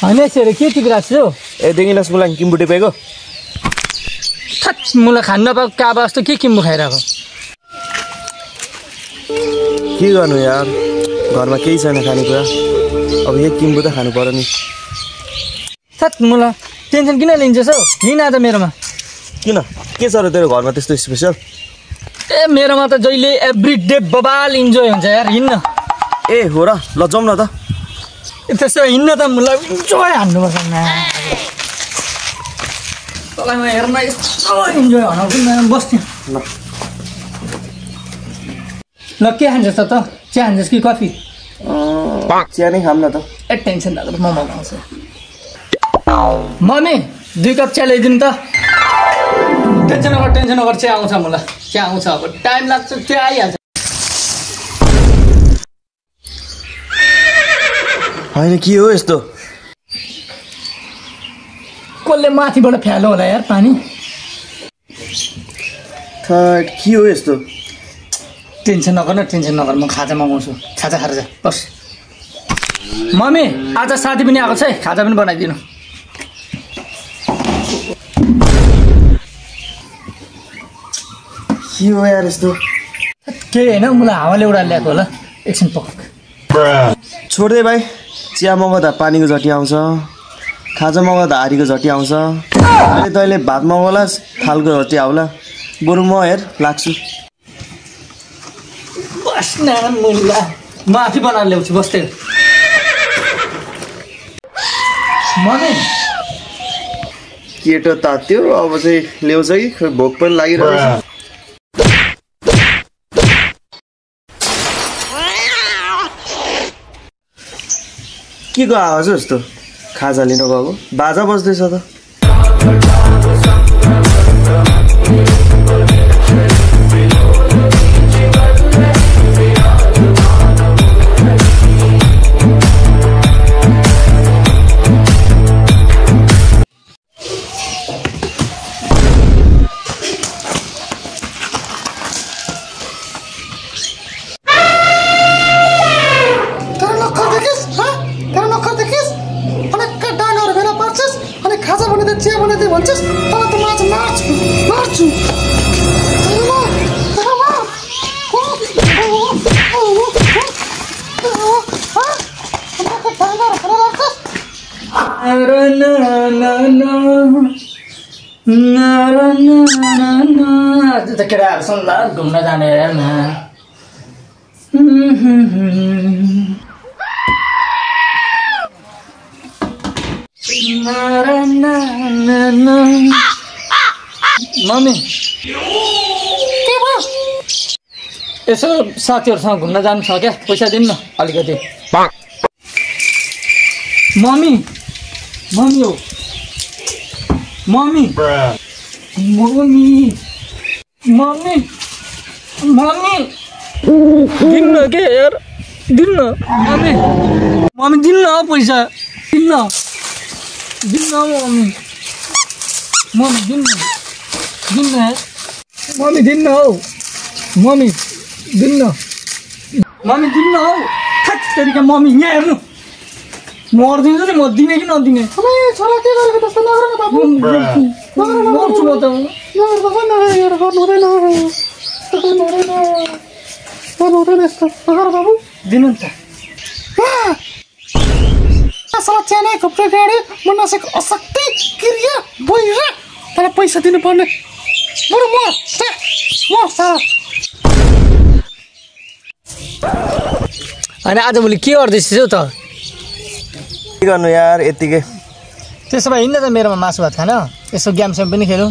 होइन यसरी के टिपिरहेको छु ए देखिनस् मलाई किम्बु टिपेको थट मलाई खान नपाएको काबा जस्तो के किम्बु खाइरहेको के गर्नु यार घरमा केही छैन खानेकुरा अब एक किम्बु त खानु पर्यो नि थट मलाई टेन्सन किन लिन्छस् हौ हिँड आज मेरोमा किन के छ र तेरो घरमा त्यस्तो स्पेसल ए मेरोमा त जहिले एभ्री डे बबाल इन्जोय हुन्छ यार हिँड्न ए हो र ल जाउँ न त त्यसो हिँड्न त मलाई इन्जोय हान्नुपर्छ तँलाई म हेर्न यस्तो इन्जोय हनाउँछु न बस्ने ल के खान्छस् त चिया खान्छस् कि कफी चिया नै खाऊँ न त ए टेन्सन नगर म मगाउँछु मम्मी 2 कप चिया ल्याइदिनु त टेन्सन नगर चिया आउँछ मलाई चिया आउँछ अब टाइम लाग्छ चिया आइहाल्छ होइन के हो यस्तो कसले माथिबाट फ्यालो होला यार पानी थर्ड के हो यस्तो टेन्सन नगर म खाजा मगाउँछु खाजा खाएर जा बस मम्मी आज साथी पनि आएको छ है खाजा पनि बनाइदिनु के हो यार यस्तो के होइन मलाई हावाले उडा ल्याएको होला एकछिन पक्क छोड्दै भाइ चिया मगाउँदा पानीको जटी आउँछ खाजा मगाउँदा हारीको जटी आउँछ अहिले तैँले भात मगाउलास् थालको जटी आउला बरु म हेर लाग्छु बस न मुला म आफै बनाएर ल्याउँछु बस्दै मम्मी केटो तात्यो अब चाहिँ ल्याउँछ कि भोक पनि लागिरहेको छ के को आवाज हो यस्तो खाजा लिन गएको बाजा बज्दैछ त केटाहरूसँग ल घुम्न जाने हेर्न मम्मी के भयो यसो साथीहरूसँग घुम्न जानु छ क्या पैसा दिनु न अलिकति मम्मी हो मम्मी दिन्न के यार दिन्न मम्मी दिन्न पैसा दिन्न मम्मी दिन्न मम्मी दिन्न हौ मम्मी दिन्न हौ ठ्याक तेरिका मम्मी यहाँ हेर्नु मर्दिन्छु नि म दिने कि नदिने छोरा के गरेको त्यस्तो नगर न बाबु मर्छु म त गर्नुहुँदैन यस्तो नगर बाबु दिनु नि त साला च्यानै खुप्रे गाडी म नसेको अशक्ति क्रिया भइरा तँलाई पैसा दिनुपर्ने बरु म होइन आजभोलि के गर्दैछस् हौ त के गर्नु यार यतिकै त्यसो भए हिँड्न त मेरोमा मासु भात खान यसो गेम सेम पनि खेलौँ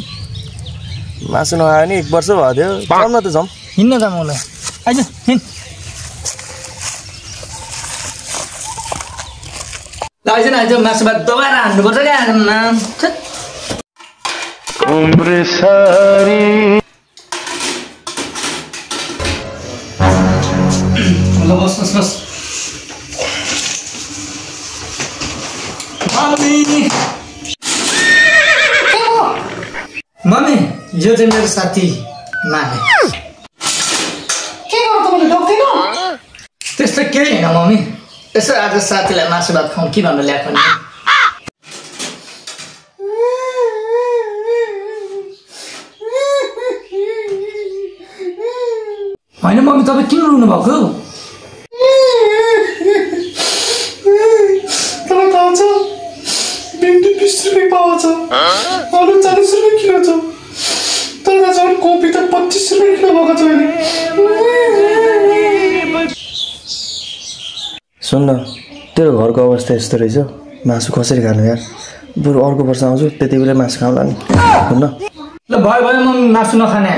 मासु नखायो नि 1 वर्ष भयो थियो जाउँ न त जाउँ हिँड्न त मलाई आइज हिँड आइज मासु भात दबाएर हान्नुपर्छ क्या ल बस मम्मी यो चाहिँ मेरो साथी माने के गर्नु तपाईले डक्दैन त्यस्तो केही होइन मम्मी यसो आज साथीलाई मासु भात खाउँ कि भनेर ल्याएको नि होइन मम्मी तपाईँ किन रुनु भएको तपाईँ थाहा छ भिन्डी 20 रुपियाँ पावा छ आलु 40 रुपियाँ किलो छ तर झन् कोपी त 25 रुपियाँ किलो भएको छ अहिले सुन न तेरो घरको अवस्था यस्तो रहेछ मासु कसरी खानु यार बरु अर्को वर्ष आउँछु त्यति बेला मासु खाउँला नि हुन्न ल भयो भयो मम्मी मासु नखाने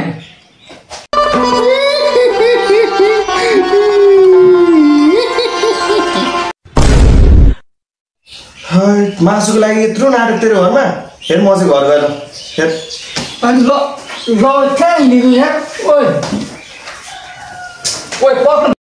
हामी मासुको लागि यत्रो नाटक तेरो घरमा हेर म चाहिँ घर गएर हेर अनि ल कहाँ हिँडेको यहाँ ओइ पक्नु